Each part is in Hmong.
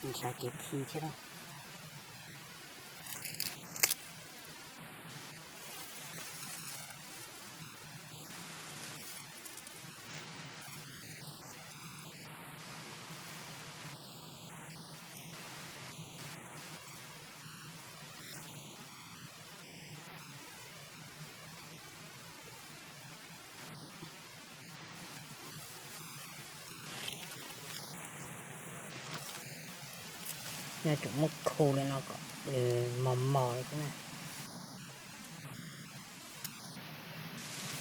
Ntshav kev khi thiab na. Nyob tsum muab khu li no kom nws mos mos li xwb na.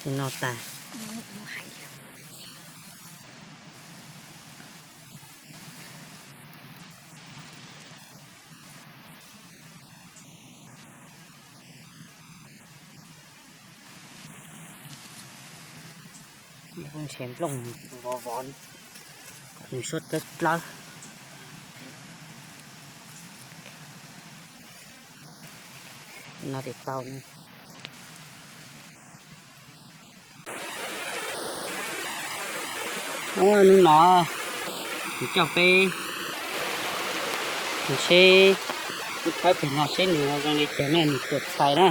Li no tas. Ntshe nplooj vov vov, nws suab dawb dlawb. No ces tau. Hnub no kuv coj peb mus seb, ib phab pem no seb nws zoo li cas na, nws puas txhais na.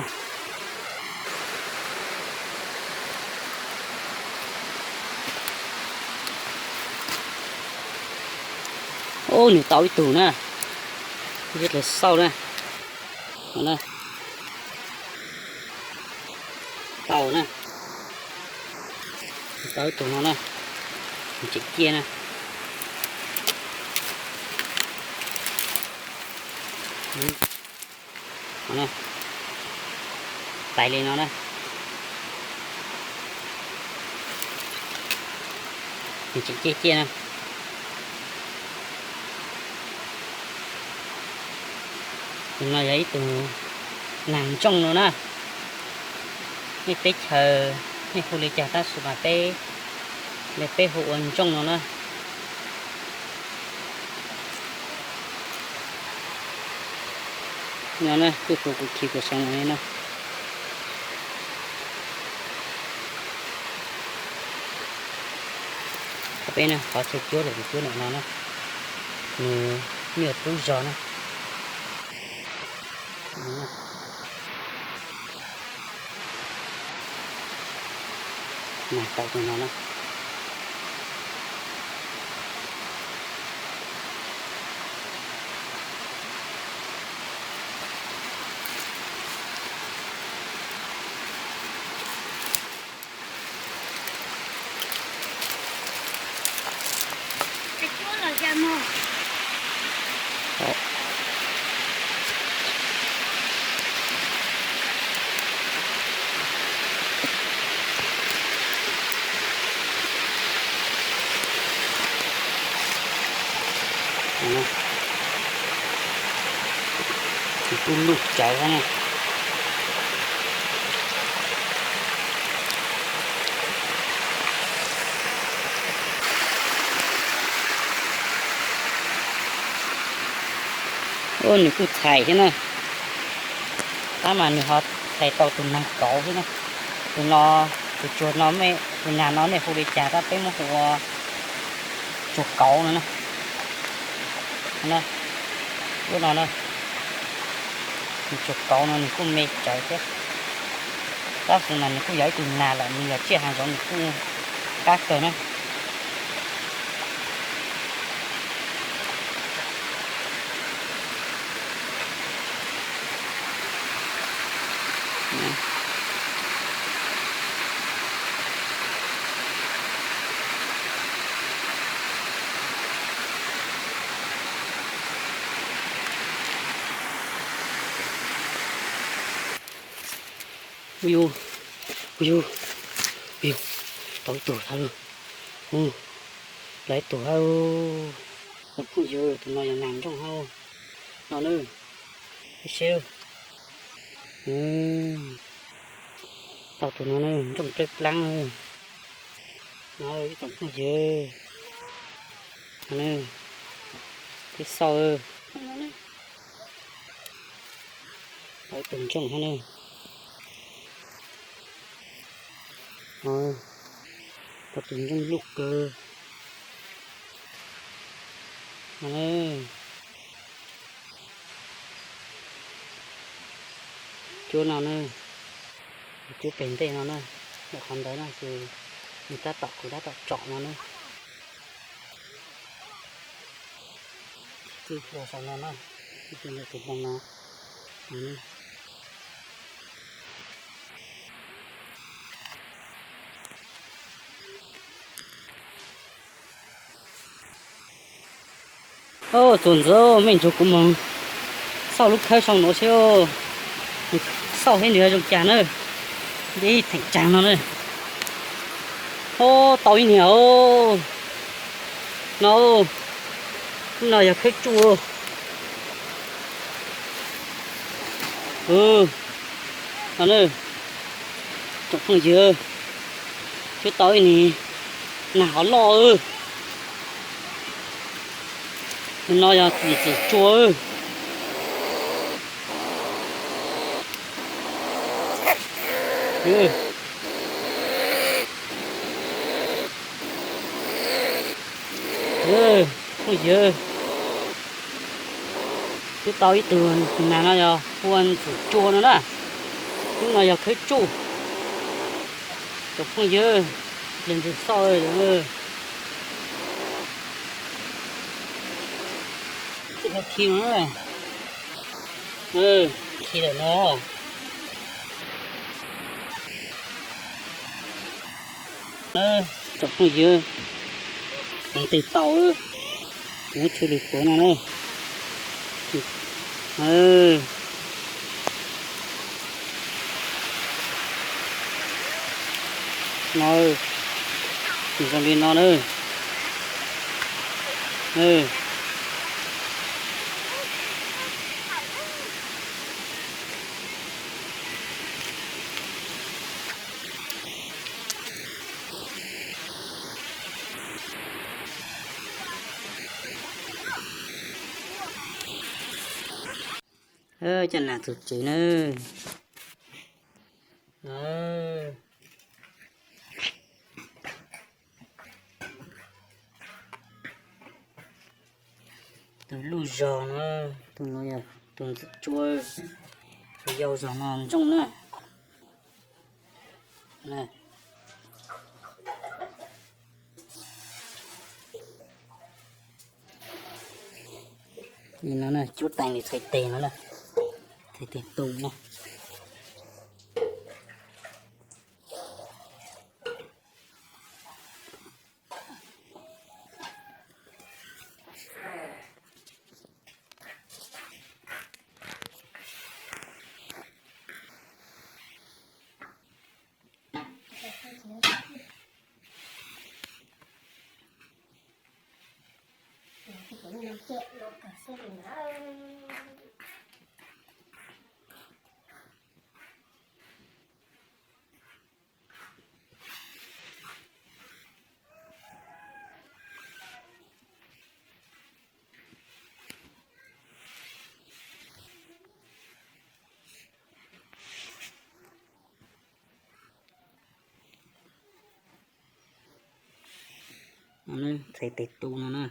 Ub, nws tau ib tug na, yog lawv xauj na. Tau na, tau ib tug no na, tseem ciaj na. Tais li no na, tseem ciaj ciaj na. Tus no yog ib tug nag ntsooj no na. Nej teb chaws nej hu li cas tab sis mas peb, peb hu ua ntsooj no na. No na, kuj tus kuv khi kuv seev no na. Peb na, qhov chaw cuab los kuv cuab ntawm no na, nws nyuaj tub zog na. Mas tau tus no na. Kuj luj cawv na. Ub, nws kuj txhais thiab na. Tab mas nws ho txhais tau tus nag kauv thiab na. Tus no, tus tsuag no, tus nag no nej hu li cas tab peb muab hu ua tsuag kauv no na. Lub no na, tus tsuag kauv no nws kuj me tsawv thiab. Tab sis mas nws kuj yog ib tug nag lawm, nws yog tsiaj hav zoov nws kuj qab kawg na. Ub yus, ub yus, ub yus, tau ib tug thiab lauj. Ub, tau ib tug thiab. Tsoom phooj ywg, tus no yog nag nrooj thiab no na. Ib seb, tau tus no na, nrooj pleb plaab no ib tsoom phooj ywg. Peb xauj, tau ib tug nrooj thiab na. Tau tus nrooj luj kawg. No, Cuab no na, cuab pem ntej no na, ntawm qhov ntawd no ces nws tab tom, kuv tab tom tsom no na. Txij hlua saum no na, tus ntawm tus hmoo no. Txuas ntxiv, mej ntsuag kuv moog xauj lub khawb sau nuav seb, xauj seb nws zoo cas na. Ib theem tsaag no na. Ob, tau ib niag no. Lub no yog khawb tsuj. Tsoom phooj ywg, cuab tau ib niag nag hov loj. Lub no yog ntxim tsua. Phooj ywg, cuab tau ib tug nag no yog hu ua ntxim tsua no na. Lub no yog khawb tsuj. Tsoom phooj ywg, leej twg xauj, khi no, khi lawm no. Tsoom phooj ywg, kuv tes tau, kuv tsw lwm tuav no na. No, zoo li no na. Cov nag txug tsev na. Tus luj zog no, tus no yog tus ntxim tsua, tus yau zog no ntsoog na. Li no na, cuab teev li txhais tes no na, txhais tes tu na. Txhais tes tu no na.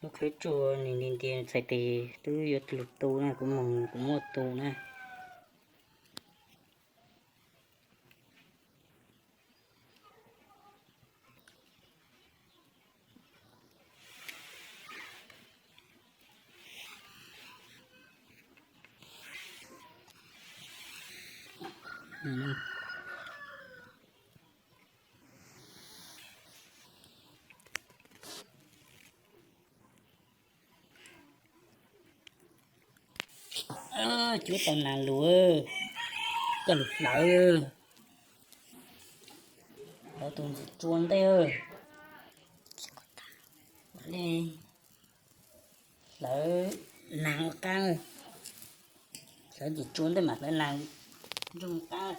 Lub khawb tsuj nws nti nti txhais tes twb yuav lug tu na, kuv moog kuv muab tu na. Cuab tau nag lug, coj lug hlawv. Hlawv tus ntxim tsua ntej. Hlawv nag ua qaab, hlawv ntxim tsua ntej mas hlawv nag ntsoog qaab.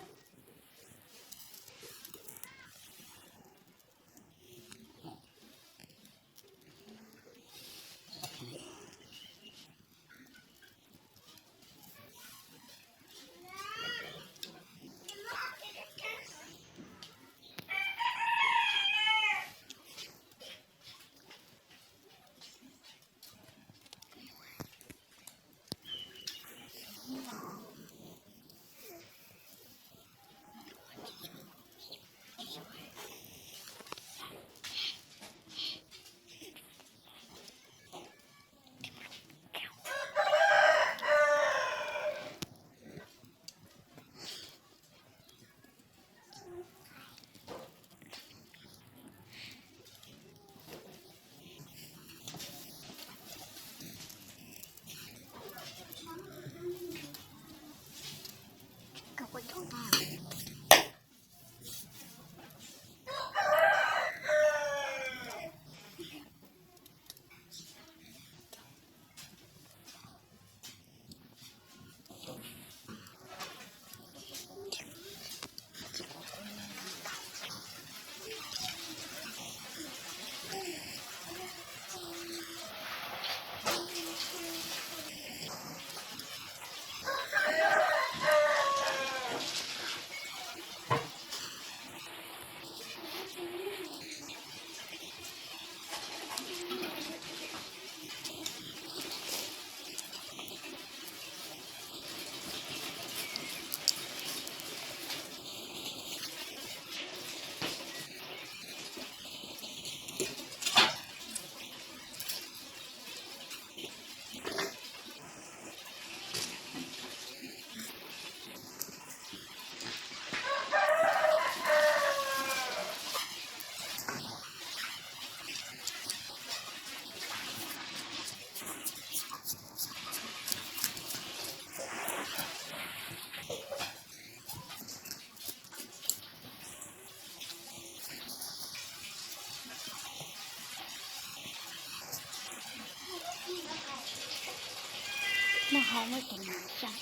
Hau muab tus no saj.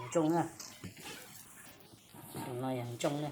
Ntsooj na, tus no yog ntsooj na.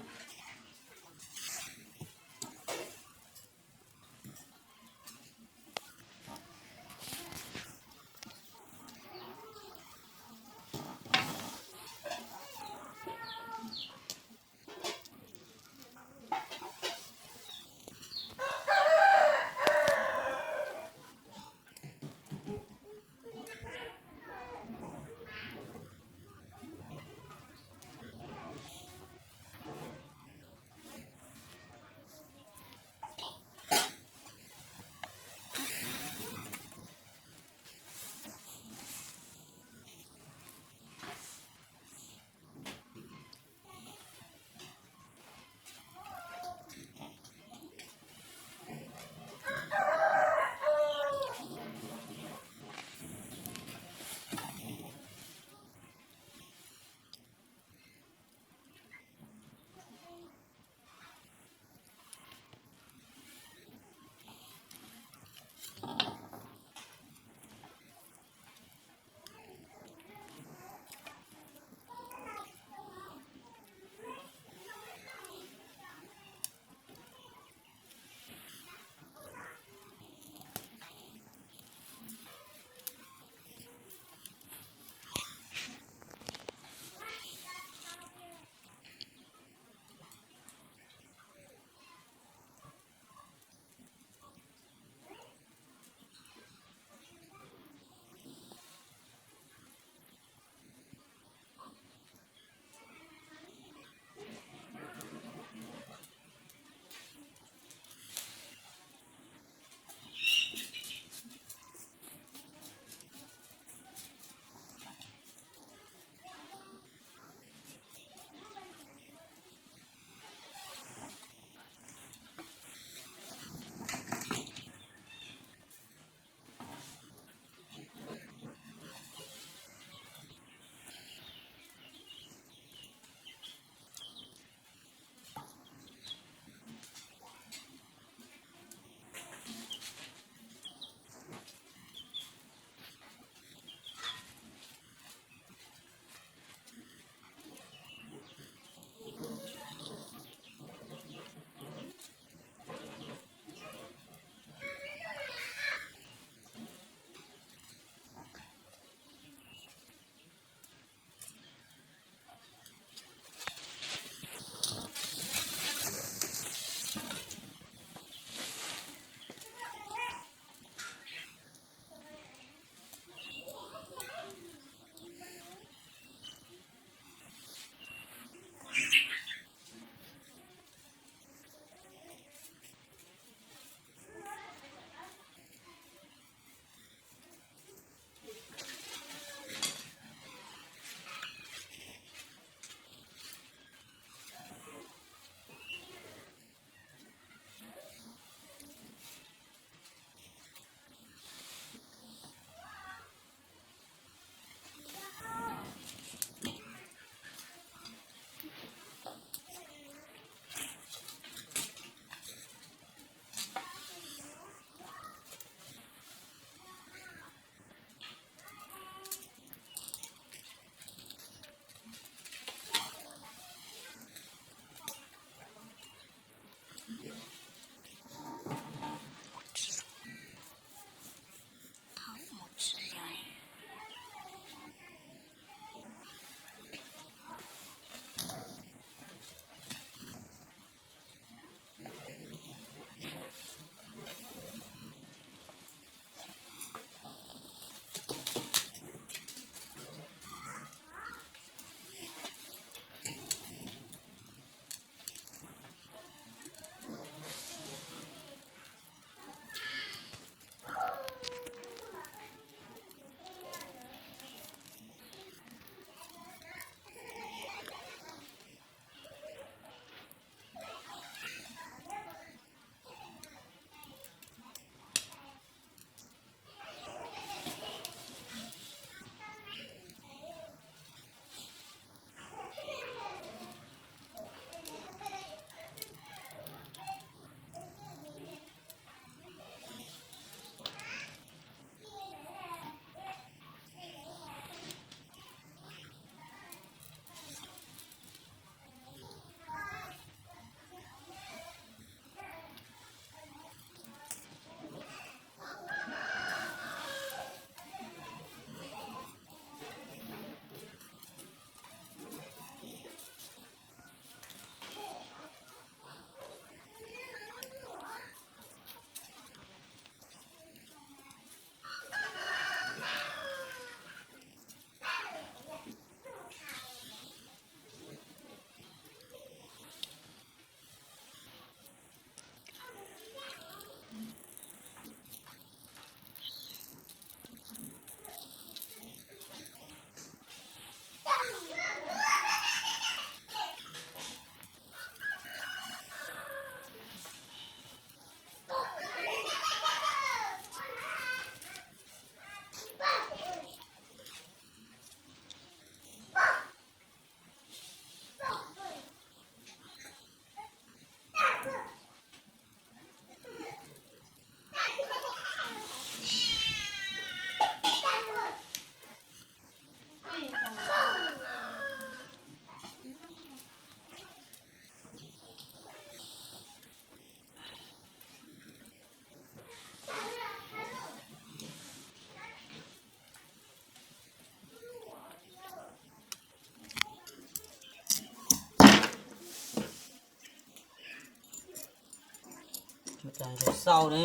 Ntsuag xauj na,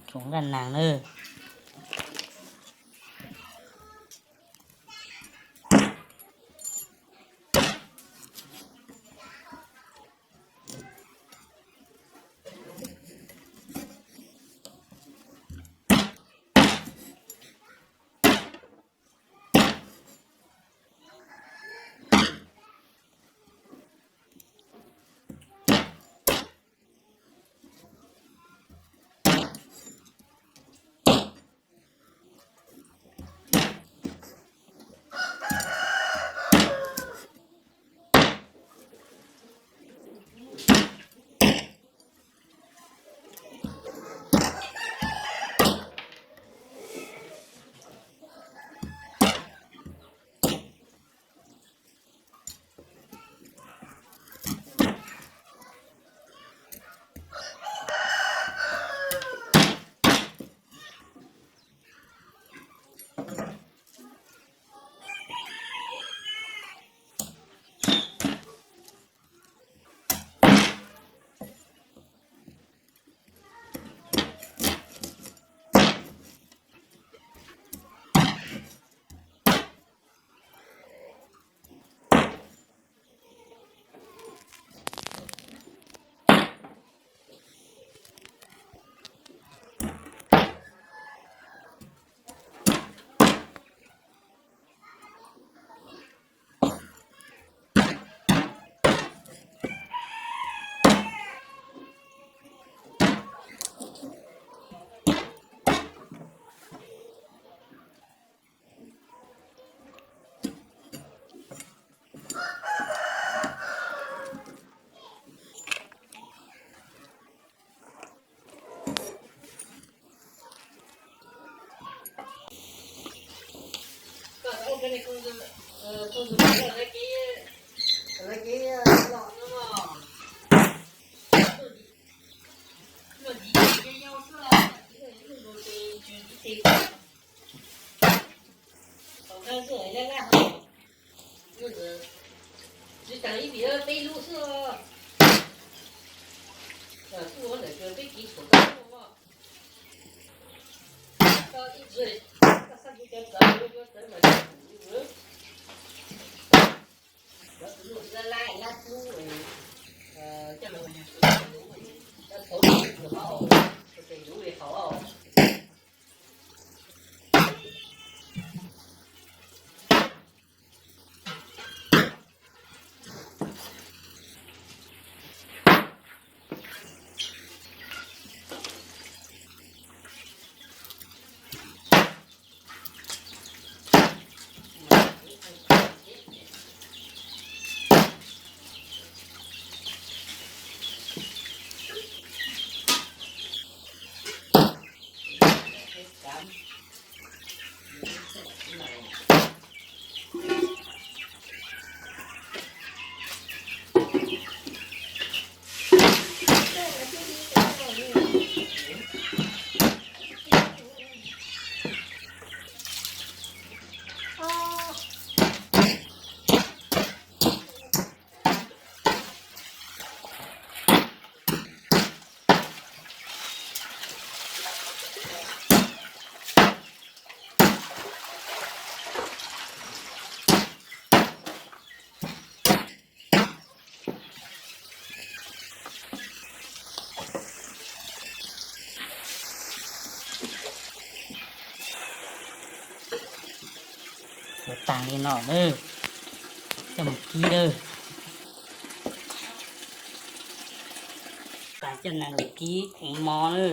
tsoom nkaj nag na. Tsis tas ib vim peb lub xwb, kuj ua ntawm peb kev tshuam tau tuaj, koj ib txwm koj xav kuv cov txawv, kuv cov txawv mas cov tus lub lab lab lub, coj los mus txuas luv, cov txawv luv hauv, tes luv li hauv. Ua tag li no na, coj mus kib na. Tag coj nag mus kib ev mov na.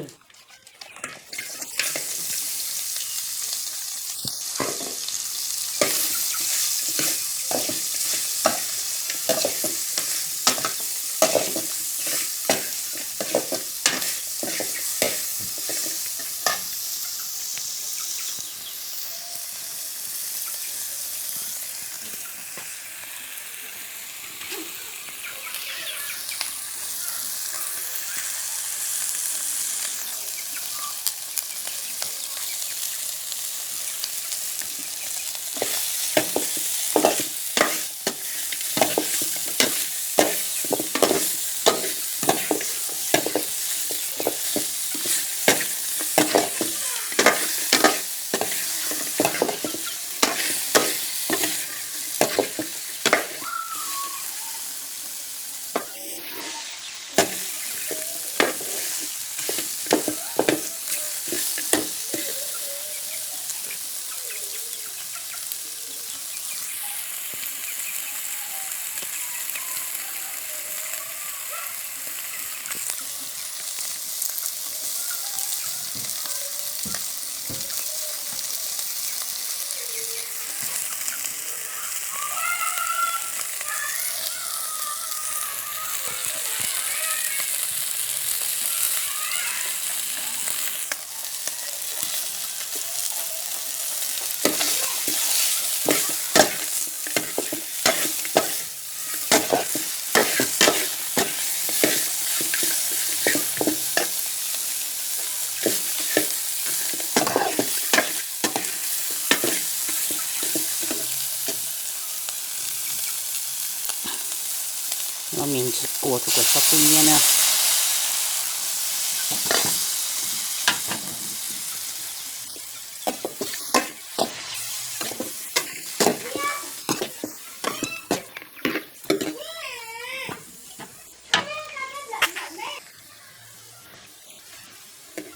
Tsis kua rau kom txhob kub nyiab na.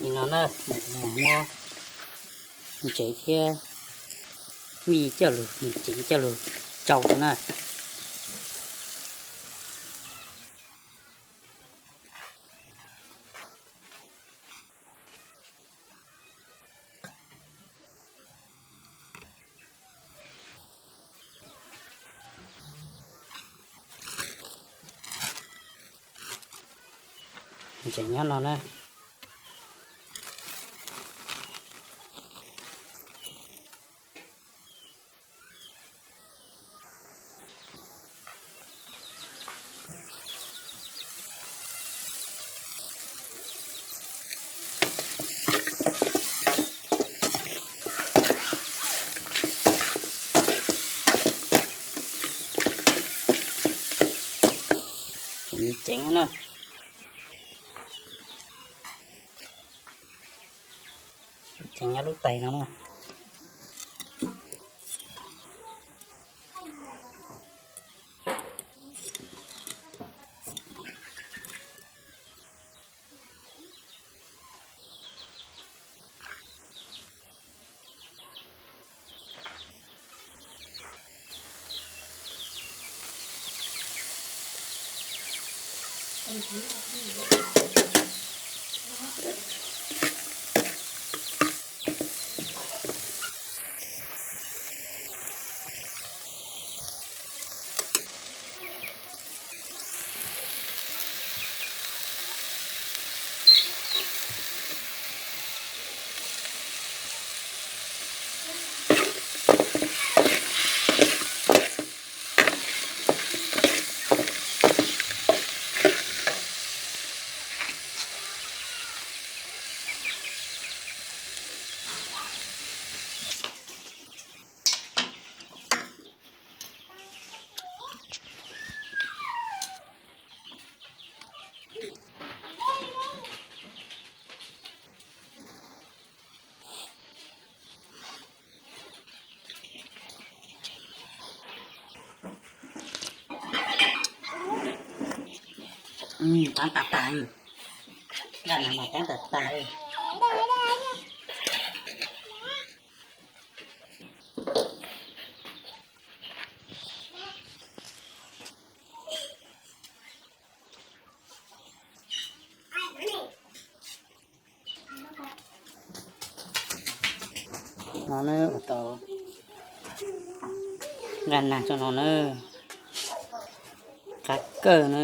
Nim no na, muab ntsev thiab mij coj lug, ntsev coj lug tsau na. Ntsev nyob no na. Ceev na. Ceev nyob lub tais no na. Taab tas tas, zaj no mas taab tas tas li. No na, ua tau nqaij nag tso no na, qab kawg na.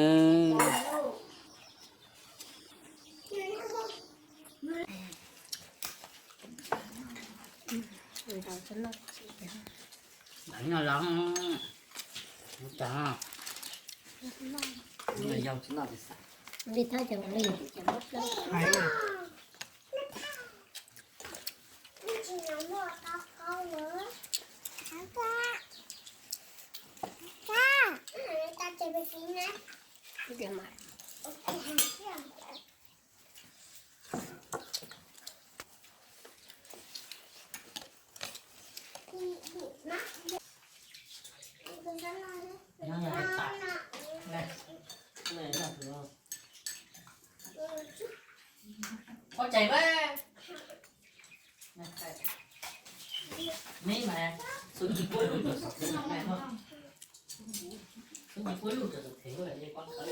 Ntawd no los, mus tod, yau tsis noj ces xav. Li thawj ces ua li ces muab plaub hais na. Ua tsaig, meb mas xub nyias puab lug rau saum thev, xub nyias puab lug rau saum thev, pob ntawd.